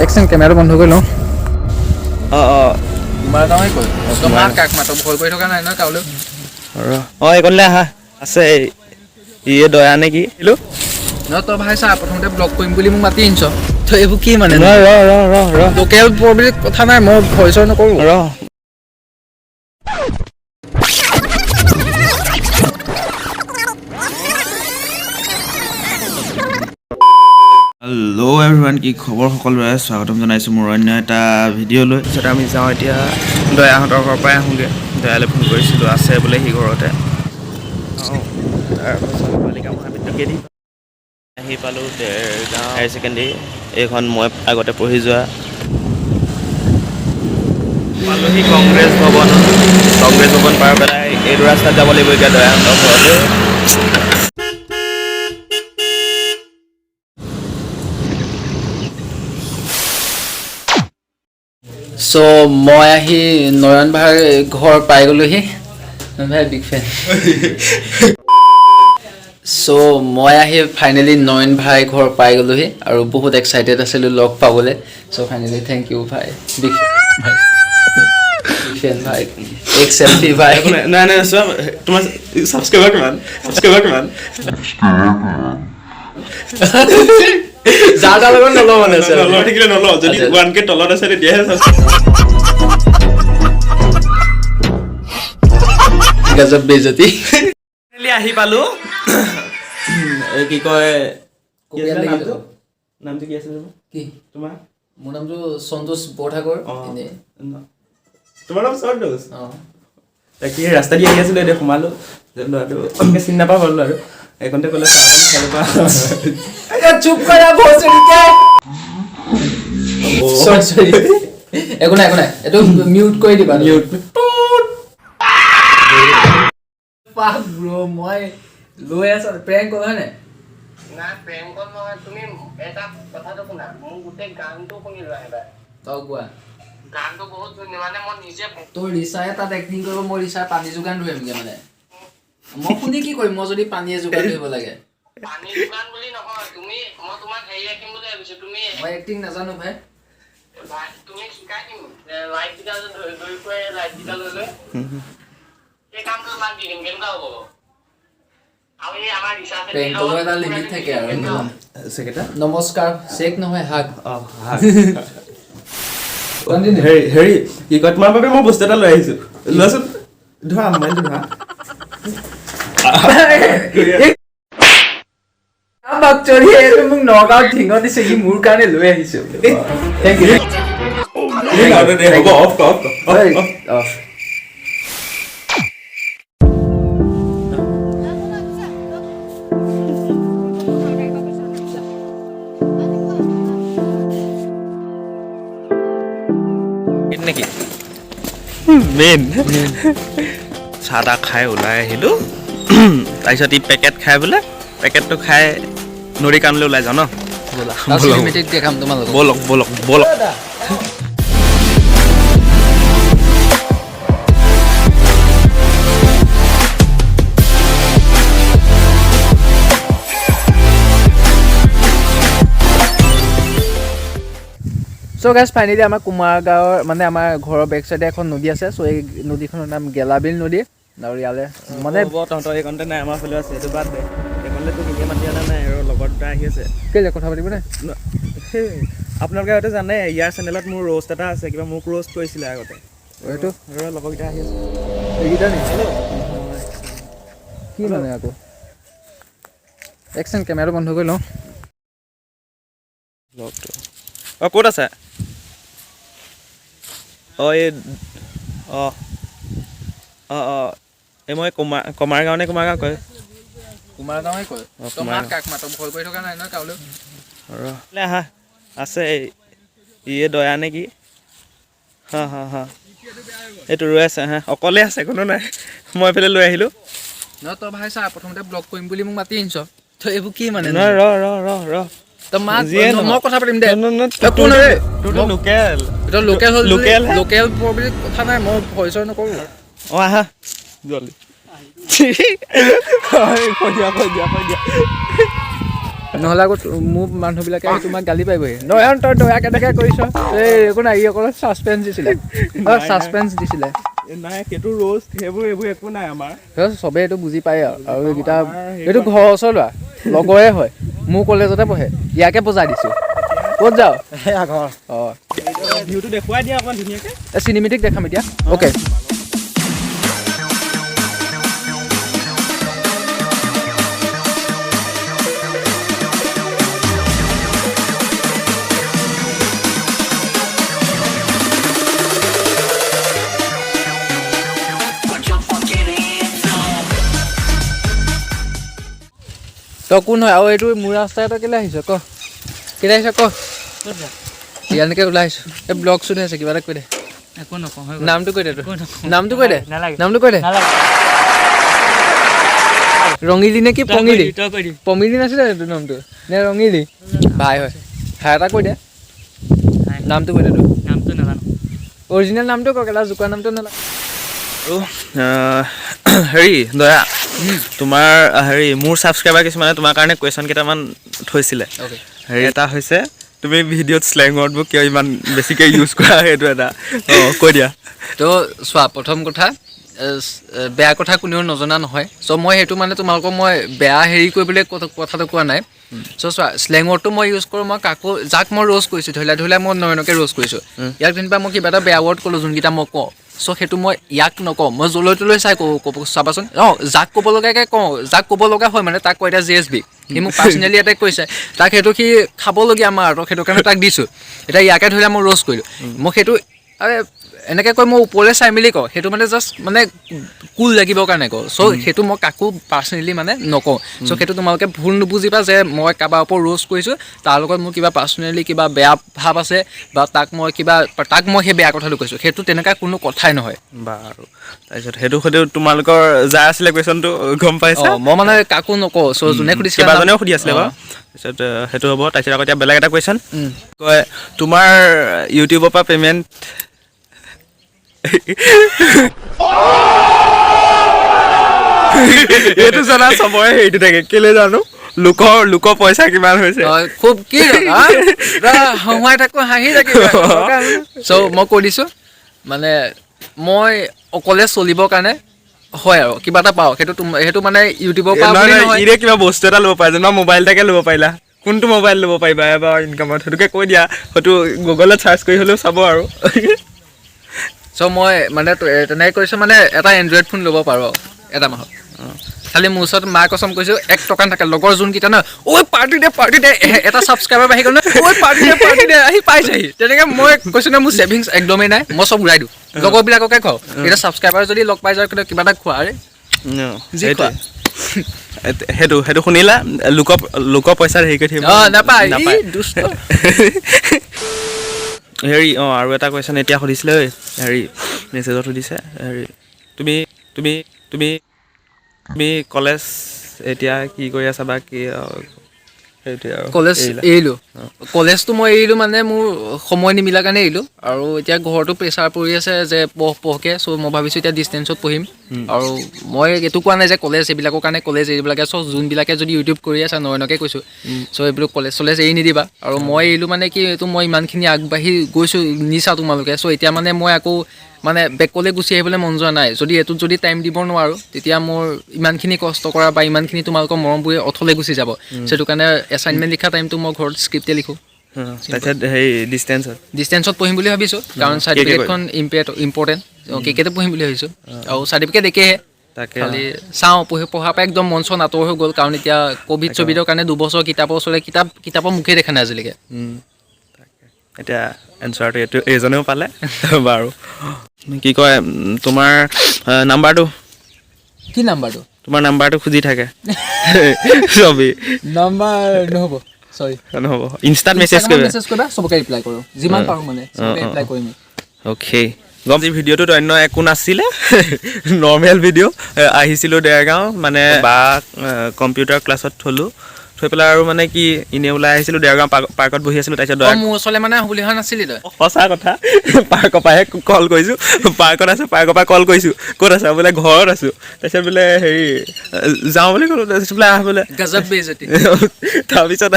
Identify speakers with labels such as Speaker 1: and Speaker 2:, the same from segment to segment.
Speaker 1: একচেকেণ্ড, কেমেৰাটো বন্ধ কৰি লওঁ।
Speaker 2: অঁ।
Speaker 1: তোমাৰ গাঁৱে কয়। তই মাত কাক মাত, ভয় কৰি থকা নাই নহয় কাৰোলৈ?
Speaker 2: অঁ, এইকণলৈ আহা, আছে ইয়ে দয়া নে কি? হেল্ল'।
Speaker 1: নহয়, তই ভাই চা, প্ৰথমতে ব্লগ কৰিম বুলি মোক মাতি আনিছ, তই এইবোৰ কি মানে?
Speaker 2: নহয়, ৰ ৰ ৰ ৰ।
Speaker 1: লোকেল বুলি কথা নাই, মই ভয় চয় নকৰোঁ।
Speaker 2: ৰ। হেল্ল' এভৰিৱান, কি খবৰ সকলোৰে? স্বাগতম জনাইছোঁ মোৰ অন্য এটা ভিডিঅ'লৈ। পিছত আমি যাওঁ এতিয়া দয়াহঁতৰ ঘৰৰ পৰাই আহোঁগৈ। দয়ালৈ ফোন কৰিছিলোঁ, আছে বোলে সি ঘৰতে। অঁ, তাৰপাছত বালিকা মহাবিদ্যালয় আহি পালোঁ। দেৰগাঁও হায়াৰ ছেকেণ্ডেৰী এইখন, মই আগতে পঢ়ি যোৱা। পালোহি কংগ্ৰেছ ভৱন। কংগ্ৰেছ ভৱন পাৰ পেলাই এইটো ৰাস্তাত যাব লাগিব এতিয়া দয়াহঁতৰ ঘৰলৈ।
Speaker 1: চ' মই আহি নয়ন ভাইৰ ঘৰ পাই গ'লোহি। নয়ন ভাই বিগ ফেন। চ' মই আহি ফাইনেলি নয়ন ভাই ঘৰ পাই গ'লোহি আৰু বহুত এক্সাইটেড আছিলোঁ লগ পাবলৈ। চ' ফাইনেলি thank U ভাই, বিগ ভাই, বিগ ফেন ভাই, এক চেলফি ভাই।
Speaker 2: নাই নাই নাই, চোৱা, তোমাৰ ছাবস্ক্ৰাইবাৰ কিমান? ছাবস্ক্ৰাইবাৰ কিমান?
Speaker 1: যা তাৰ লগত নলওঁ মানে selfie।
Speaker 2: নলওঁ, থাকিলে নলওঁ। যদি 1K তলত আছে তেতিয়াহে subscribe।
Speaker 1: গজব বেজতি।
Speaker 2: Finally আহি পালো। এই কি কয়, কি আছিলে নামটো? নামটো কি আছিলে তোমাৰ?
Speaker 1: কি?
Speaker 2: তোমাৰ?
Speaker 1: মোৰ নামটো সন্তোষ বৰঠাকুৰ। এনেই।
Speaker 2: তোমাৰ নাম সন্তোষ?
Speaker 1: অঁ।
Speaker 2: তাকে ৰাস্তা দি আহি আছিলো, এতিয়া সোমালো। ল'ৰাটো চিনি নাপাওঁ হ'ল আৰু এইকণতে ক'লে চাহ অকণ খাই ল'বা।
Speaker 1: চুপ কৰা ভোচৰিকে। চৰি চৰি, একো নাই, একো নাই, এইটো মিউট কৰি দিবা।
Speaker 2: মিউট।
Speaker 1: পাক ব্ৰ, মই লৈ আছ প্ৰেংক কল হয় নাই?
Speaker 3: না, প্ৰেম কল নহয়। তুমি এটা কথাটো শুনা, মোৰ গোটেই গানটো শুনি লোৱা এবাৰ।
Speaker 1: তই কোৱা।
Speaker 3: গানটো বহুত ধুনীয়া, মানে মই নিজে
Speaker 1: তোৰ ৰিচাই তাত এক্টিং কৰিব, মই ৰিচাই পানী যোগান ধৰিমগে। মানে মই শুনি কি কৰিম, মই যদি পানীয়ে যোগান ধৰিব লাগে?
Speaker 3: পানী যোগান বুলি নহয়, তুমি, মই তোমাক হেৰি ৰাখিম বুলি ভাবিছো, তুমি
Speaker 1: মই এক্টিং নাজানো ভাই।
Speaker 3: ভাই, তুমি শিকাই দিম। লাইট কেইটা যে ধৰি ধৰি ফুৰে, লাইট কেইটা লৈ লৈ সেই কামটো তোমাক দি দিম, কেনেকুৱা হ'ব বাৰু? আৰু এই আমাৰ ৰিচা
Speaker 1: প্ৰেংক কলৰ এটা লিমিট থাকে আৰু।
Speaker 2: চেকেটা।
Speaker 1: নমস্কাৰ, চেক নহয়, হাক।
Speaker 2: অঁ, হেৰি হেৰি কি কয়, তোমাৰ বাবে মই বস্তু এটা লৈ আহিছো, লোৱাচোন, ধৰা মোবাইলটো ধৰা।
Speaker 1: বাকচৰি, এইটো মোক নগাঁৱত ঢিঙত দিছে, সি মোৰ কাৰণে লৈ আহিছে। Thank U.
Speaker 2: হ'ব, অফ কৰ, অফ কৰ।
Speaker 1: অফ।
Speaker 2: নেকি মেইন চাহ তাহ খাই ওলাই আহিলোঁ। তাৰপিছত ই পেকেট খাই বোলে, পেকেটটো খাই নদী কামলৈ ওলাই যাওঁ ন?
Speaker 1: ব'লা, চিনেমেটিক দেখাম তোমালোকক।
Speaker 2: ব'লক ব'লক ব'লক।
Speaker 1: চ' গাইজ, ফাইনেলি আমাৰ কুমাৰ গাঁৱৰ, মানে আমাৰ ঘৰৰ বেক চাইডে এখন নদী আছে। চ' এই নদীখনৰ নাম গেলাবিল নদী আৰু ইয়ালে মানে
Speaker 2: হ'ব, তহঁতৰ এইকণতে নাই, আমাৰ ফালেও আছে, সেইটো বাদ দে। এইকণতে তোক এনেই মাতি অনা নাই আৰু লগৰ দুটা আহি আছে।
Speaker 1: কেলৈ, কথা পাতিব নে?
Speaker 2: আপোনালোকে হয়তো জানে, ইয়াৰ চেনেলত মোৰ ৰ'ষ্ট এটা আছে, কিবা মোক ৰ'ষ্ট কৰিছিলে আগতে।
Speaker 1: এইটো
Speaker 2: ৰ, লগৰকেইটা আহি আছে।
Speaker 1: এইকেইটা নি কি মানে আকৌ? একচেকেণ্ড, কেমেৰাটো বন্ধ কৰি লওঁ।
Speaker 2: লগটো, অঁ, ক'ত আছে? অঁ, এই অঁ অঁ অঁ এই মই কমাৰ গাঁও নে কুমাৰ গাঁও কয়?
Speaker 1: কুমাৰ গাঁৱে কয়।
Speaker 2: অঁ,
Speaker 1: তই
Speaker 2: কুমাৰ
Speaker 1: মাত কাক মাত, ভয় কৰি থকা নাই নহয় কাৰোলৈ?
Speaker 2: ৰ, আহা, আছে ইয়ে দয়া নে কি? হা হা হা, এইটো ৰৈ আছে। হা, অকলে আছে, কোনো নাই, মই এইফালে লৈ আহিলোঁ।
Speaker 1: নহয়, তই ভাই চা, প্ৰথমতে ব্লগ কৰিম বুলি মোক মাতি আনিছ, তই এইবোৰ কি মানে?
Speaker 2: নহয়, ৰ ৰ ৰ ৰ।
Speaker 1: তই মাত।
Speaker 2: যিয়ে নহওক।
Speaker 1: মই কথা পাতিম দে।
Speaker 2: তোৰতো
Speaker 1: একো নাই।
Speaker 2: তোৰতো লোকেল।
Speaker 1: এইটো লোকেল হ'ল।
Speaker 2: লোকেল হে?
Speaker 1: লোকেল বুলি কথা নাই, মই ভয় চয় নকৰোঁ।
Speaker 2: অঁ, আহা জল্দি। কৈ দিয়া, কৈ দিয়া, কৈ দিয়া।
Speaker 1: নহ'লে আকৌ মোৰ মানুহবিলাকে আহি তোমাক গালি পাৰিবহি, নয়ন তই দয়া কেনেকৈ কৰিছ। এই একো নাই, ই অকল ছাছপেঞ্চ দিছিলে, ছাছপেঞ্চ দিছিলে।
Speaker 2: নাই, সেইটো ৰ'ষ্ট সেইবোৰ এইবোৰ একো নাই আমাৰ।
Speaker 1: চবেই এইটো বুজি পায় আৰু। আৰু এইকেইটা এইটো ঘৰৰ ওচৰ ল'ৰা, লগৰে হয়, মোৰ কলেজতে পঢ়ে, ইয়াকে বজাই দিছোঁ। ক'ত যাওঁ?
Speaker 2: ঘৰ।
Speaker 1: অঁ।
Speaker 2: ভিউটো দেখুৱাই দিয়া অকণমান ধুনীয়াকৈ।
Speaker 1: চিনেমেটিক দেখাম এতিয়া। অ'কে, তই কোন হয় আৰু এইটো মোৰ ৰাস্তাই তই কেলৈ আহিছ ক? কেলৈ আহিছ ক? ইয়ালৈকে ওলাই আহিছোঁ, এই ব্লগ শ্বুট আছে, কিবা এটা কৈ দে।
Speaker 4: একো নকওঁ।
Speaker 1: নামটো কৈ দে তোৰ, নামটো কৈ দে, নামটো কৈ দে। ৰঙিলী নে কি পঙিলি? পমিলি নাছিলে তোৰ নামটো নে ৰঙিলী? ভাই হয়, হাই এটা কৈ দে, নামটো কৈ দে তোৰ।
Speaker 4: নামটো নাজানো।
Speaker 1: অৰিজিনেল নামটো ক, কেলা জোকোৱা নামটো নালাগে।
Speaker 2: আৰু হেৰি দয়া, তোমাৰ হেৰি মোৰ ছাবস্ক্ৰাইবাৰ কিছুমানে তোমাৰ কাৰণে কুৱেশ্যন কেইটামান থৈছিলে। হেৰি এটা হৈছে, তুমি ভিডিঅ'ত শ্লেং ৱৰ্ডবোৰ কিয় ইমান বেছিকৈ ইউজ কৰা, সেইটো এটা অঁ কৈ দিয়া।
Speaker 1: তো চোৱা, প্ৰথম কথা বেয়া কথা কোনেও নজনা নহয়। চ' মই সেইটো মানে তোমালোকক মই বেয়া হেৰি কৰিবলৈ কথাটো কোৱা নাই। চ' চোৱা, শ্লেং ৱৰ্ডটো মই ইউজ কৰোঁ, মই কাকো যাক মই ৰ'জ কৰিছোঁ, ধৰি লোৱা মই নয়নকে ৰ'জ কৰিছোঁ, ইয়াক যেনিবা মই কিবা এটা বেয়া ৱৰ্ড ক'লোঁ যোনকেইটা মই কওঁ, চ' সেইটো মই ইয়াক নকওঁ, মই যলৈ তলৈ চাই কওঁ, ক'ব চাবাচোন। অঁ, যাক ক'ব লগাকৈ কওঁ, যাক ক'ব লগা হয় মানে তাক কয়। এতিয়া জে এছ বি সি মোক পাৰ্চনেলি এটেক কৰিছে, তাক সেইটো সি খাবলগীয়া আমাৰ আৰু সেইটো কাৰণে তাক দিছোঁ। এতিয়া ইয়াকে ধৰি লোৱা মই ৰ'জ কৰিলোঁ, মই সেইটো আৰে এনেকৈ কৈ মই ওপৰলৈ চাই মেলি কওঁ, সেইটো মানে জাষ্ট মানে কুল লাগিবৰ কাৰণে কওঁ। চ' সেইটো মই কাকো পাৰ্চনেলি মানে নকওঁ। চ' সেইটো তোমালোকে ভুল নুবুজিবা যে মই কাৰোবাৰ ওপৰত ৰ'জ কৰিছোঁ, তাৰ লগত মোৰ কিবা পাৰ্চনেলি কিবা বেয়া ভাৱ আছে বা তাক মই সেই বেয়া কথাটো কৈছোঁ, সেইটো তেনেকুৱা কোনো কথাই নহয়।
Speaker 2: বাৰু, তাৰপিছত সেইটো সেইটো তোমালোকৰ যাৰ আছিলে কুৱেশ্যনটো গম পাইছা।
Speaker 1: মই মানে কাকো নকওঁ। চ' যোনে সুধিছিলে,
Speaker 2: কেইবাজনেও সুধি আছিলে বাৰু। তাৰপিছত সেইটো হ'ব। তাৰপিছত আকৌ এতিয়া বেলেগ এটা কুৱেশ্যন কয়, তোমাৰ ইউটিউবৰ পৰা পে'মেণ্ট এইটো জানা চবৰে হেৰিটো থাকে, কেলে জানো লোকৰ পইচা কিমান হৈছে।
Speaker 1: খুব কি হঁহুৱাই থাকো, হাঁহি থাকি। চ' মই কৈ দিছোঁ, মানে মই অকলে চলিবৰ কাৰণে হয় আৰু কিবা এটা পাওঁ, সেইটো মানে ইউটিউবৰ পৰা
Speaker 2: কিবা বস্তু এটা ল'ব পাৰে, যেনিবা মোবাইল এটাকে ল'ব পাৰিলা, কোনটো মোবাইল ল'ব পাৰিবা এবাৰ ইনকামত, সেইটোকে কৈ দিয়া, হয়তো গুগলত চাৰ্চ কৰি হ'লেও চাব আৰু।
Speaker 1: চ' মই মানে তেনেকৈ কৰিছোঁ, মানে এটা এণ্ড্ৰইড ফোন ল'ব পাৰোঁ এটা মাহত। খালি মোৰ ওচৰত মা কচম কৈছোঁ 1 টকা নাথাকে। লগৰ যোনকেইটা ন, ঐ পাৰ্টি দে পাৰ্টি দে, এটা ছাবস্ক্ৰাইবাৰ বাঢ়ি গ'ল ন, ঐ পাৰ্টি দে পাৰ্টি দে, আহি পাইছেহি। তেনেকৈ মই কৈছোঁ ন, মোৰ ছেভিংছ একদমেই নাই, মই চব উৰাই দিওঁ, লগৰবিলাককে খুৱাওঁ। এতিয়া ছাবস্ক্ৰাইবাৰ যদি লগ পাই যাওঁ কিবা এটা খোৱা, আৰে যি খোৱা।
Speaker 2: সেইটো শুনিলা, লোকৰ পইচা হেৰি কৰি থাকিব
Speaker 1: নাপায়, দুষ্ট।
Speaker 2: হেৰি অঁ, আৰু এটা কুৱেশ্যন এতিয়া সুধিছিলে ঐ, হেৰি মেছেজত সুধিছে, হেৰি তুমি তুমি তুমি তুমি কলেজ এতিয়া কি কৰি আছা বা কি সেইটোৱে আৰু।
Speaker 1: কলেজ এৰিলোঁ, কলেজটো মই এৰিলোঁ মানে মোৰ সময় নিমিলাৰ কাৰণে এৰিলোঁ। আৰু এতিয়া ঘৰতো প্ৰেছাৰ পৰি আছে যে পঢ় পঢ়কৈ। চ' মই ভাবিছোঁ এতিয়া ডিষ্টেঞ্চত পঢ়িম। আৰু মই এইটো কোৱা নাই যে কলেজ এইবিলাকৰ কাৰণে কলেজ এৰিব লাগে। চ' যোনবিলাকে যদি ইউটিউব কৰি আছে, নয়নকে কৈছোঁ, চ' এইবিলাক কলেজ চলেজ এৰি নিদিবা। আৰু মই এৰিলোঁ মানে কি, এইটো মই ইমানখিনি আগবাঢ়ি গৈছোঁ নিছা তোমালোকে। চ' এতিয়া মানে মই আকৌ মানে বেকলৈ গুচি আহিবলৈ মন যোৱা নাই। যদি এইটোত যদি টাইম দিব নোৱাৰোঁ, তেতিয়া মোৰ ইমানখিনি কষ্ট কৰা বা ইমানখিনি তোমালোকৰ মৰমবোৰে অথলে গুচি যাব। সেইটো কাৰণে এছাইনমেণ্ট লিখা টাইমটো মই ঘৰত স্ক্ৰিপ্টে লিখোঁ।
Speaker 2: তাৰপিছত হেৰি ডিষ্টেঞ্চত
Speaker 1: পঢ়িম বুলি ভাবিছোঁ, কাৰণ চাৰ্টিফিকেটখন ইম্পৰ্টেণ্ট। কেকেতে পঢ়িম বুলি ভাবিছোঁ আৰু চাৰ্টিফিকেট একেহে। খালি চাওঁ, পঢ়াৰ পৰা একদম মন চন আঁতৰ হৈ গ'ল, কাৰণ এতিয়া ক'ভিড চভিডৰ কাৰণে 2 বছৰ কিতাপৰ ওচৰলৈ কিতাপৰ মুখেই দেখা নাই আজিলৈকে।
Speaker 2: এতিয়া এনচাৰটো এইটো এইজনেও পালে। বাৰু কি কয়, তোমাৰ নাম্বাৰটো
Speaker 1: কি? নাম্বাৰটো
Speaker 2: তোমাৰ নাম্বাৰটো খুজি থাকে চবেই।
Speaker 1: নাম্বাৰ নহ'ব, চৰি
Speaker 2: নহ'ব। ইনষ্টাত মেছেজ কৰিবা,
Speaker 1: মেছেজ কৰিবা, চবকে ৰিপ্লাই কৰোঁ যিমান পাৰোঁ, মানে চবকে ৰিপ্লাই কৰিম।
Speaker 2: অ'কে, গম ভিডিঅ'টোত অন্য একো নাছিলে, নৰ্মেল ভিডিঅ'। আহিছিলোঁ দেৰগাঁও, মানে বা কম্পিউটাৰ ক্লাছত থ'লোঁ, থৈ পেলাই আৰু মানে কি এনেই ওলাই আহিছিলোঁ, দেৰগাঁও পাৰ্কত বহি আছিলোঁ। তাৰপিছত
Speaker 1: অ,
Speaker 2: দয়া
Speaker 1: মোৰ ওচৰলৈ মানে আহোঁ বুলি হোৱা নাছিলি তই?
Speaker 2: সঁচা কথা, পাৰ্কৰ পৰাহে কল কৰিছোঁ। পাৰ্কত আছোঁ, পাৰ্কৰ পৰা কল কৰিছোঁ, ক'ত আছা বোলে, ঘৰত আছোঁ। তাৰপিছত বোলে হেৰি যাওঁ বুলি ক'লোঁ, তাৰপিছত বোলে আহ বোলে।
Speaker 1: গজব বেইজতি।
Speaker 2: তাৰপিছত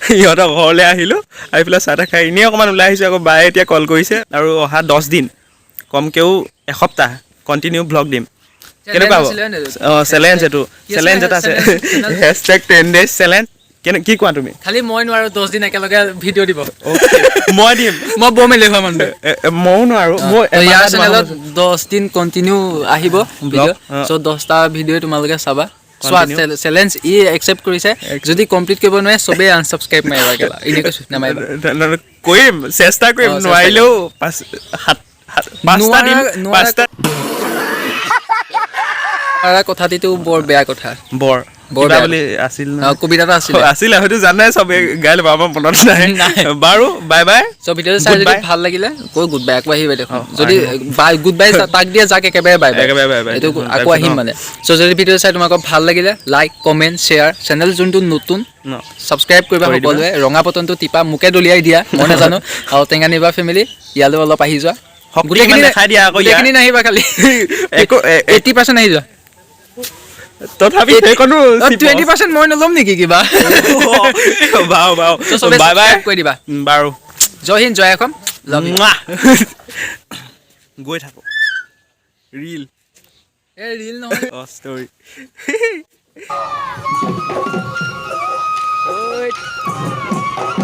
Speaker 2: সিহঁতৰ ঘৰলৈ আহিলোঁ, আহি পেলাই চাহ তাহ খাই এনেই অকণমান ওলাই আহিছোঁ। আকৌ বায়ে এতিয়া কল কৰিছে আৰু অহা 10 দিন, কমকেও এসপ্তাহ কণ্টিনিউ ভ্লগ দিম, কেনেকুৱা হ'ব? অঁ, চেলেঞ্জ, এইটো চেলেঞ্জ এটা আছে, #10 days challenge। কেনে কি কোৱা তুমি?
Speaker 1: খালি মই নোৱাৰো 10 দিন একেলগে ভিডিঅ' দিব।
Speaker 2: মই দিম।
Speaker 1: মই বৰ মেলেহুৱা মানুহ।
Speaker 2: এ, ময়ো নোৱাৰো, মই
Speaker 1: তো ইয়াৰ
Speaker 2: এমাহ
Speaker 1: চেনেলত 10 দিন কণ্টিনিউ আহিব ভিডিঅ'। চ' 10টা ভিডিঅ' তোমালোকে চাবা, চোৱা।
Speaker 2: Continue.
Speaker 1: Challenge ই একচেপ্ট কৰিছে। যদি কমপ্লিট কৰিব নোৱাৰে, চবেই আনচাবস্ক্ৰাইব মাৰিবা। কেলা, এনেই কৈছোঁ, নামাৰিবা।
Speaker 2: কৰিম, চেষ্টা কৰিম।
Speaker 1: অ, চেষ্টা।
Speaker 2: নোৱাৰিলেও পাঁচ সাত সাত পাঁচটা দিম।
Speaker 1: নোৱাৰা-
Speaker 2: পাঁচটা।
Speaker 1: নোৱাৰা কথাটিটো বৰ বেয়া কথা।
Speaker 2: বৰ
Speaker 1: বৰ
Speaker 2: কিবা
Speaker 1: বেয়া।
Speaker 2: বুলি আছিল
Speaker 1: অ,
Speaker 2: নহয়।
Speaker 1: কবিতা এটা আছিলে।
Speaker 2: আছিলে হয়তো, জানে চবে, গাই ল'ব, আমাৰ মনত নাই।
Speaker 1: নাই।
Speaker 2: বাৰু, বাই বাই।
Speaker 1: চ' ভিডিঅ'টো চাই যদি
Speaker 2: Goodbye.
Speaker 1: ভাল লাগিলে, কৈ গুড বাই, আকৌ আহিবা দেখোন।
Speaker 2: অ,
Speaker 1: যদি বাই গুড বাই তাক দিয়ে, যাক একেবাৰে বাই বাই।
Speaker 2: একেবাৰে bye bye।
Speaker 1: এইটো
Speaker 2: তাৰপিছত
Speaker 1: আকৌ আহিম।
Speaker 2: অ।
Speaker 1: মানে চ' যদি ভিডিঅ'টো চাই তোমালোকক ভাল লাগিলে, লাইক, কমেণ্ট, শ্বেয়াৰ, চেনেল যোনটো নতুন,
Speaker 2: ন।
Speaker 1: ছাবস্ক্ৰাইব কৰিবা।
Speaker 2: কৰি দিবা।
Speaker 1: সকলোৱে ৰঙা বটনটো টিপা, মোকে দলিয়াই দিয়া, মই নাজানো। আৰু টেঙানিবা ফেমিলি ইয়ালৈ অলপ আহি যোৱা।
Speaker 2: শক্তি ইমান দেখাই দিয়া আকৌ ইয়াৰ।
Speaker 1: গোটেইখিনি নাহিবা খালি।
Speaker 2: একো
Speaker 1: 80% আহি যোৱা।
Speaker 2: তথাপি সেইকণো
Speaker 1: 20% মই নল'ম নেকি কিবা?
Speaker 2: বাৰু বাৰু।
Speaker 1: চ' চবে
Speaker 2: বাই বাই।
Speaker 1: Subscribe কৰি দিবা।
Speaker 2: বাৰু।
Speaker 1: জয় হিন্দ, জয় অসম, লাভ you.
Speaker 2: মুৱা। গৈ থাকো, ৰিল।
Speaker 1: এই ৰিল নহয়।
Speaker 2: অ, ষ্টৰি।
Speaker 1: ঐ।